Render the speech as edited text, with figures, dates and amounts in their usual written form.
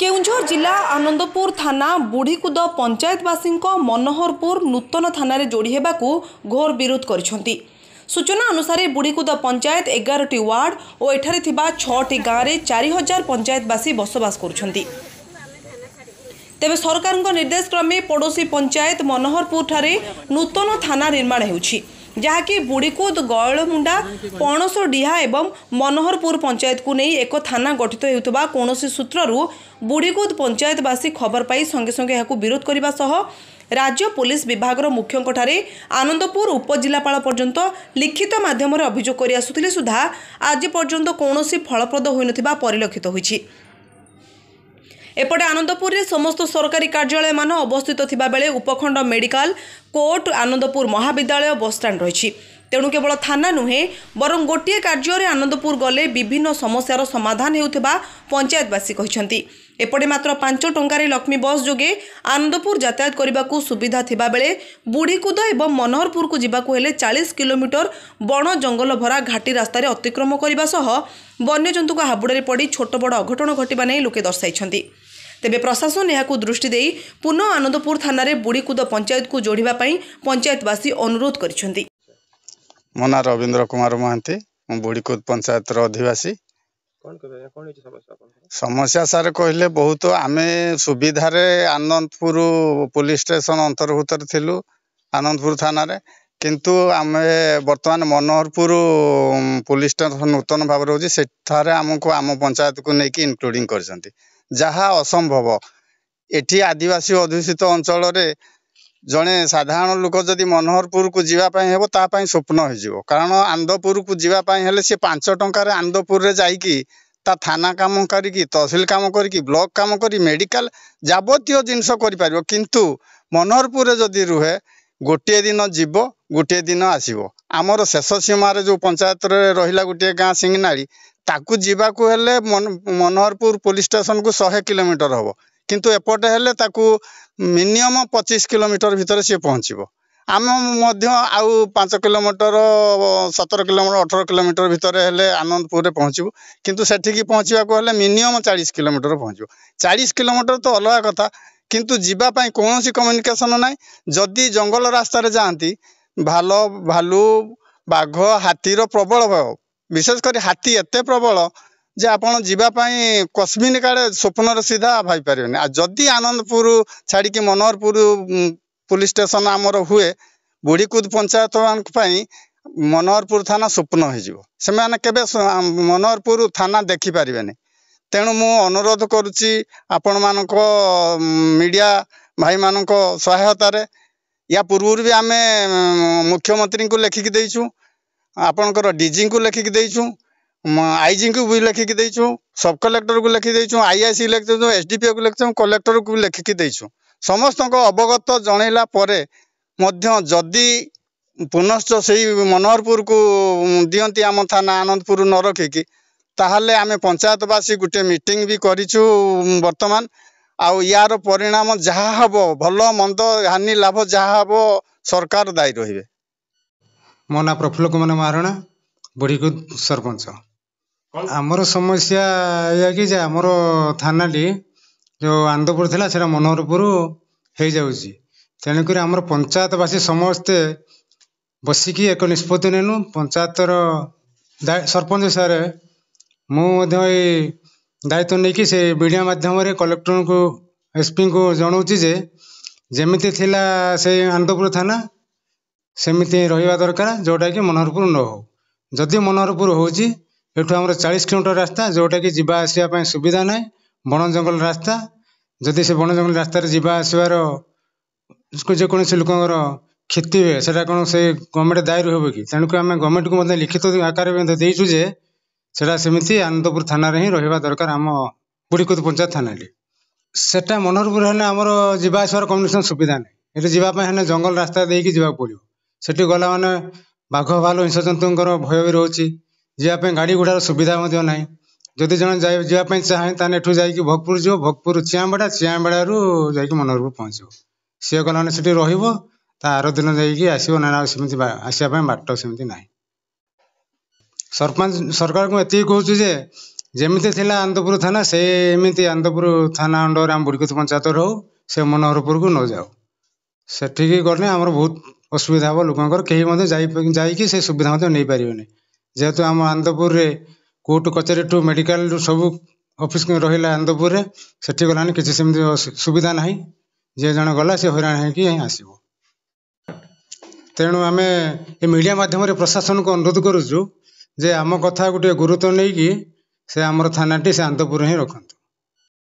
କେଉଁଝର ଜିଲ୍ଲା ଆନନ୍ଦପୁର ଥାନା ବୁଢ଼ୀକୁଦ ପଞ୍ଚାୟତବାସୀଙ୍କ ମନୋହରପୁର ନୂତନ ଥାନାରେ ଯୋଡ଼ି ହେବାକୁ ଘୋର ବିରୋଧ କରିଛନ୍ତି। ସୂଚନା ଅନୁସାରେ ବୁଢ଼ୀକୁଦ ପଞ୍ଚାୟତ 11ଟି ୱାର୍ଡ ଓ ଏଠାରେ ଥିବା 6ଟି ଗାଁରେ 4000 ପଞ୍ଚାୟତବାସୀ ବସବାସ କରୁଛନ୍ତି। ତେବେ ସରକାରଙ୍କ ନିର୍ଦ୍ଦେଶ କ୍ରମେ ପଡ଼ୋଶୀ ପଞ୍ଚାୟତ ମନୋହରପୁରଠାରେ ନୂତନ ଥାନା ନିର୍ମାଣ ହେଉଛି, ଯାହାକି ବୁଢ଼ୀକୁଦ, ଗୟଳମୁଣ୍ଡା, ପଣସଡିହା ଏବଂ ମନୋହରପୁର ପଞ୍ଚାୟତକୁ ନେଇ ଏକ ଥାନା ଗଠିତ ହେଉଥିବା କୌଣସି ସୂତ୍ରରୁ ବୁଢ଼ୀକୁଦ ପଞ୍ଚାୟତବାସୀ ଖବର ପାଇ ସଙ୍ଗେ ସଙ୍ଗେ ଏହାକୁ ବିରୋଧ କରିବା ସହ ରାଜ୍ୟ ପୋଲିସ ବିଭାଗର ମୁଖ୍ୟଙ୍କଠାରେ ଆନନ୍ଦପୁର ଉପଜିଲ୍ଲାପାଳ ପର୍ଯ୍ୟନ୍ତ ଲିଖିତ ମାଧ୍ୟମରେ ଅଭିଯୋଗ କରି ଆସୁଥିଲେ ସୁଦ୍ଧା ଆଜି ପର୍ଯ୍ୟନ୍ତ କୌଣସି ଫଳପ୍ରଦ ହୋଇନଥିବା ପରିଲକ୍ଷିତ ହୋଇଛି। ଏପଟେ ଆନନ୍ଦପୁରରେ ସମସ୍ତ ସରକାରୀ କାର୍ଯ୍ୟାଳୟମାନ ଅବସ୍ଥିତ ଥିବାବେଳେ ଉପଖଣ୍ଡ ମେଡିକାଲ, କୋର୍ଟ, ଆନନ୍ଦପୁର ମହାବିଦ୍ୟାଳୟ, ବସଷ୍ଟାଣ୍ଡ ରହିଛି। ତେଣୁ କେବଳ ଥାନା ନୁହେଁ, ବରଂ ଗୋଟିଏ କାର୍ଯ୍ୟରେ ଆନନ୍ଦପୁର ଗଲେ ବିଭିନ୍ନ ସମସ୍ୟାର ସମାଧାନ ହେଉଥିବା ପଞ୍ଚାୟତବାସୀ କହିଛନ୍ତି। ଏପଟେ ମାତ୍ର 5 ଟଙ୍କାରେ ଲକ୍ଷ୍ମୀ ବସ୍ ଯୋଗେ ଆନନ୍ଦପୁର ଯାତାୟାତ କରିବାକୁ ସୁବିଧା ଥିବାବେଳେ ବୁଢ଼ୀକୁଦ ଏବଂ ମନୋହରପୁରକୁ ଯିବାକୁ ହେଲେ 40 କିଲୋମିଟର ବଣ ଜଙ୍ଗଲ ଭରା ଘାଟି ରାସ୍ତାରେ ଅତିକ୍ରମ କରିବା ସହ ବନ୍ୟଜନ୍ତୁଙ୍କ ହାବୁଡ଼ରେ ପଡ଼ି ଛୋଟ ବଡ଼ ଅଘଟଣ ଘଟିବା ନେଇ ଲୋକେ ଦର୍ଶାଇଛନ୍ତି। ତେବେ ପ୍ରଶାସନ ଏହାକୁ ଦୃଷ୍ଟି ଦେଇ ପୁନଃ ଆନନ୍ଦପୁର ଥାନାରେ ବୁଢ଼ୀକୁଦ ପଞ୍ଚାୟତକୁ ଯୋଡ଼ିବା ପାଇଁ ପଞ୍ଚାୟତବାସୀ ଅନୁରୋଧ କରିଛନ୍ତି। ମୋ ନାଁ ରବୀନ୍ଦ୍ର କୁମାର ମହାନ୍ତି, ମୁଁ ବୁଢ଼ୀକୁଦ ପଞ୍ଚାୟତର ଅଧିବାସୀ। ସମସ୍ୟା ସାର୍ କହିଲେ ବହୁତ, ଆମେ ସୁବିଧାରେ ଆନନ୍ଦପୁର ପୋଲିସ ଷ୍ଟେସନ ଅନ୍ତର୍ଭୁକ୍ତରେ ଥିଲୁ ଆନନ୍ଦପୁର ଥାନାରେ, କିନ୍ତୁ ଆମେ ବର୍ତ୍ତମାନ ମନୋହରପୁର ପୋଲିସ ଷ୍ଟେସନ ନୂତନ ଭାବରେ ରହୁଛି, ସେଠାରେ ଆମକୁ ଆମ ପଞ୍ଚାୟତକୁ ନେଇକି ଇନକ୍ଲୁଡ଼ିଂ କରିଛନ୍ତି, ଯାହା ଅସମ୍ଭବ। ଏଠି ଆଦିବାସୀ ଅଧ୍ୟୁଷିତ ଅଞ୍ଚଳରେ ଜଣେ ସାଧାରଣ ଲୋକ ଯଦି ମନୋହରପୁରକୁ ଯିବା ପାଇଁ ହେବ, ତା ପାଇଁ ସ୍ୱପ୍ନ ହେଇଯିବ। କାରଣ ଆନନ୍ଦପୁରକୁ ଯିବା ପାଇଁ ହେଲେ ସେ 5 ଟଙ୍କାରେ ଆନନ୍ଦପୁରରେ ଯାଇକି ତା ଥାନା କାମ କରିକି, ତହସିଲ କାମ କରିକି, ବ୍ଲକ କାମ କରି, ମେଡ଼ିକାଲ ଯାବତୀୟ ଜିନିଷ କରିପାରିବ। କିନ୍ତୁ ମନୋହରପୁରରେ ଯଦି ରୁହେ, ଗୋଟିଏ ଦିନ ଯିବ, ଗୋଟିଏ ଦିନ ଆସିବ। ଆମର ଶେଷ ସୀମାରେ ଯେଉଁ ପଞ୍ଚାୟତରେ ରହିଲା ଗୋଟିଏ ଗାଁ ସିଙ୍ଗନାଳି, ତାକୁ ଯିବାକୁ ହେଲେ ମନୋହରପୁର ପୋଲିସ ଷ୍ଟେସନକୁ 100 କିଲୋମିଟର ହେବ, କିନ୍ତୁ ଏପଟେ ହେଲେ ତାକୁ ମିନିମମ୍ 25 କିଲୋମିଟର ଭିତରେ ସିଏ ପହଞ୍ଚିବ। ଆମେ ମଧ୍ୟ ଆଉ 5 କିଲୋମିଟର, 17 କିଲୋମିଟର, 18 କିଲୋମିଟର ଭିତରେ ହେଲେ ଆନନ୍ଦପୁରରେ ପହଞ୍ଚିବୁ, କିନ୍ତୁ ସେଠିକି ପହଞ୍ଚିବାକୁ ହେଲେ ମିନିମମ୍ 40 କିଲୋମିଟର ପହଞ୍ଚିବ। 40 କିଲୋମିଟର ତ ଅଲଗା କଥା, କିନ୍ତୁ ଯିବା ପାଇଁ କୌଣସି କମ୍ୟୁନିକେସନ୍ ନାହିଁ। ଯଦି ଜଙ୍ଗଲ ରାସ୍ତାରେ ଯାଆନ୍ତି, ଭାଲ, ଭାଲୁ, ବାଘ, ହାତୀର ପ୍ରବଳ ଭୟ। ବିଶେଷ କରି ହାତୀ ଏତେ ପ୍ରବଳ ଯେ ଆପଣ ଯିବା ପାଇଁ କସ୍ମିନ କାଳେ ସ୍ୱପ୍ନରେ ସିଧା ଭାବିପାରିବେନି। ଆଉ ଯଦି ଆନନ୍ଦପୁର ଛାଡ଼ିକି ମନୋହରପୁର ପୋଲିସ ଷ୍ଟେସନ ଆମର ହୁଏ, ବୁଢ଼ୀକୁଦ ପଞ୍ଚାୟତମାନଙ୍କ ପାଇଁ ମନୋହରପୁର ଥାନା ସ୍ୱପ୍ନ ହେଇଯିବ। ସେମାନେ କେବେ ମନୋହରପୁର ଥାନା ଦେଖିପାରିବେନି। ତେଣୁ ମୁଁ ଅନୁରୋଧ କରୁଛି ଆପଣମାନଙ୍କ ମିଡ଼ିଆ ଭାଇମାନଙ୍କ ସହାୟତାରେ, ୟା ପୂର୍ବରୁ ବି ଆମେ ମୁଖ୍ୟମନ୍ତ୍ରୀଙ୍କୁ ଲେଖିକି ଦେଇଛୁ, ଆପଣଙ୍କର ଡିଜିଙ୍କୁ ଲେଖିକି ଦେଇଛୁ, ଆଇଜିଙ୍କୁ ବି ଲେଖିକି ଦେଇଛୁ, ସବ୍ କଲେକ୍ଟରକୁ ଲେଖି ଦେଇଛୁ, ଆଇଆଇସି ଲେଖି ଦେଇଛୁ, ଏସ୍ଡିପିଓକୁ ଲେଖିଛୁ, କଲେକ୍ଟରକୁ ବି ଲେଖିକି ଦେଇଛୁ। ସମସ୍ତଙ୍କ ଅବଗତ ଜଣେଇଲା ପରେ ମଧ୍ୟ ଯଦି ପୁନଶ୍ଚ ସେଇ ମନୋହରପୁରକୁ ଦିଅନ୍ତି ଆମ ଥାନା, ଆନନ୍ଦପୁର ନ ରଖିକି, ତାହେଲେ ଆମେ ପଞ୍ଚାୟତବାସୀ ଗୋଟିଏ ମିଟିଂ ବି କରିଛୁ ବର୍ତ୍ତମାନ। ଆଉ ୟାର ପରିଣାମ ଯାହା ହେବ, ଭଲ ମନ୍ଦ ହାନି ଲାଭ ଯାହା ହେବ, ସରକାର ଦାୟୀ ରହିବେ। ମୋ ନାଁ ପ୍ରଫୁଲ୍ଲ କୁମାର ମହାରଣା, ବୁଢ଼ୀକୁଦ ସରପଞ୍ଚ। ଆମର ସମସ୍ୟା ଏଇଆ କି ଯେ ଆମର ଥାନାଟି ଯେଉଁ ଆନନ୍ଦପୁର ଥିଲା, ସେଇଟା ମନୋହରପୁର ହେଇଯାଉଛି। ତେଣୁକରି ଆମର ପଞ୍ଚାୟତବାସୀ ସମସ୍ତେ ବସିକି ଏକ ନିଷ୍ପତ୍ତି ନେଲୁ। ପଞ୍ଚାୟତର ସରପଞ୍ଚ ହିସାବରେ ମୁଁ ମଧ୍ୟ ଏଇ ଦାୟିତ୍ୱ ନେଇକି ସେ ମିଡ଼ିଆ ମାଧ୍ୟମରେ କଲେକ୍ଟରଙ୍କୁ, ଏସ୍ପିଙ୍କୁ ଜଣାଉଛି ଯେ ଯେମିତି ଥିଲା ସେଇ ଆନନ୍ଦପୁର ଥାନା ସେମିତି ରହିବା ଦରକାର, ଯେଉଁଟାକି ମନୋହରପୁର ନ ହେଉ। ଯଦି ମନୋହରପୁର ହେଉଛି, ଏଠୁ ଆମର 40 କିଲୋମିଟର ରାସ୍ତା, ଯେଉଁଟାକି ଯିବା ଆସିବା ପାଇଁ ସୁବିଧା ନାହିଁ, ବଣ ଜଙ୍ଗଲ ରାସ୍ତା। ଯଦି ସେ ବଣ ଜଙ୍ଗଲ ରାସ୍ତାରେ ଯିବା ଆସିବାର ଯେକୌଣସି ଲୋକଙ୍କର କ୍ଷତି ହୁଏ, ସେଇଟା କ'ଣ ସେ ଗଭର୍ଣ୍ଣମେଣ୍ଟ ଦାୟୀ ହେବ କି? ତେଣୁକରି ଆମେ ଗଭର୍ଣ୍ଣମେଣ୍ଟକୁ ମଧ୍ୟ ଲିଖିତ ଆକାରରେ ମଧ୍ୟ ଦେଇଛୁ ଯେ ସେଇଟା ସେମିତି ଆନନ୍ଦପୁର ଥାନାରେ ହିଁ ରହିବା ଦରକାର ଆମ ବୁଢ଼ୀକୁଦ ପଞ୍ଚାୟତ ଥାନାଟି। ସେଟା ମନୋହରପୁର ହେଲେ ଆମର ଯିବା ଆସିବାର କମ୍ୟୁନିକେସନ୍ ସୁବିଧା ନାହିଁ। ଏଠି ଯିବା ପାଇଁ ହେଲେ ଜଙ୍ଗଲ ରାସ୍ତା ଦେଇକି ଯିବାକୁ ପଡ଼ିବ। ସେଠି ଗଲା ମାନେ ବାଘ, ଭାଲୁ, ହିଂସ୍ରଜନ୍ତୁଙ୍କର ଭୟ ବି ରହୁଛି। ଯିବା ପାଇଁ ଗାଡ଼ି ଘୋଡ଼ାର ସୁବିଧା ମଧ୍ୟ ନାହିଁ। ଯଦି ଜଣେ ଯିବା ପାଇଁ ଚାହେଁ, ତାହେଲେ ଏଠୁ ଯାଇକି ଭୋଗପୁର ଯିବ, ଭୋଗପୁର ଚିଆଁବେଡ଼ା, ଚିଆଁବେଡ଼ାରୁ ଯାଇକି ମନୋହରପୁର ପହଞ୍ଚିବ। ସିଏ ଗଲା ମାନେ ସେଠି ରହିବ, ତା ଆର ଦିନ ଯାଇକି ଆସିବ, ନା ଆଉ ସେମିତି ଆସିବା ପାଇଁ ବାଟ ସେମିତି ନାହିଁ। ସରପଞ୍ଚ ସରକାରଙ୍କୁ ଏତିକି କହୁଛୁ ଯେ ଯେମିତି ଥିଲା ଆନନ୍ଦପୁର ଥାନା, ସେ ଏମିତି ଆନନ୍ଦପୁର ଥାନା ଅଣ୍ଡରରେ ଆମ ବୁଢ଼ୀକୁଦ ପଞ୍ଚାୟତ ରହୁ, ସେ ମନୋହରପୁରକୁ ନ ଯାଉ। ସେଠିକି ଗଲେ ଆମର ବହୁତ ଅସୁବିଧା ହେବ ଲୋକଙ୍କର, କେହି ମଧ୍ୟ ଯାଇକି ସେ ସୁବିଧା ମଧ୍ୟ ନେଇପାରିବେନି। ଯେହେତୁ ଆମ ଆନନ୍ଦପୁରରେ କୋର୍ଟ କଚେରୀଠୁ ମେଡ଼ିକାଲରୁ ସବୁ ଅଫିସ୍ ରହିଲା ଆନନ୍ଦପୁରରେ, ସେଠି ଗଲାଣି କିଛି ସେମିତି ସୁବିଧା ନାହିଁ। ଯିଏ ଜଣେ ଗଲା ସେ ହଇରାଣ ହେଇକି ଆସିବ। ତେଣୁ ଆମେ ଏ ମିଡ଼ିଆ ମାଧ୍ୟମରେ ପ୍ରଶାସନକୁ ଅନୁରୋଧ କରୁଛୁ ଯେ ଆମ କଥା ଗୋଟିଏ ଗୁରୁତ୍ୱ ନେଇକି ସେ ଆମର ଥାନାଟି ସେ ଆନନ୍ଦପୁରରେ ହିଁ ରଖନ୍ତୁ।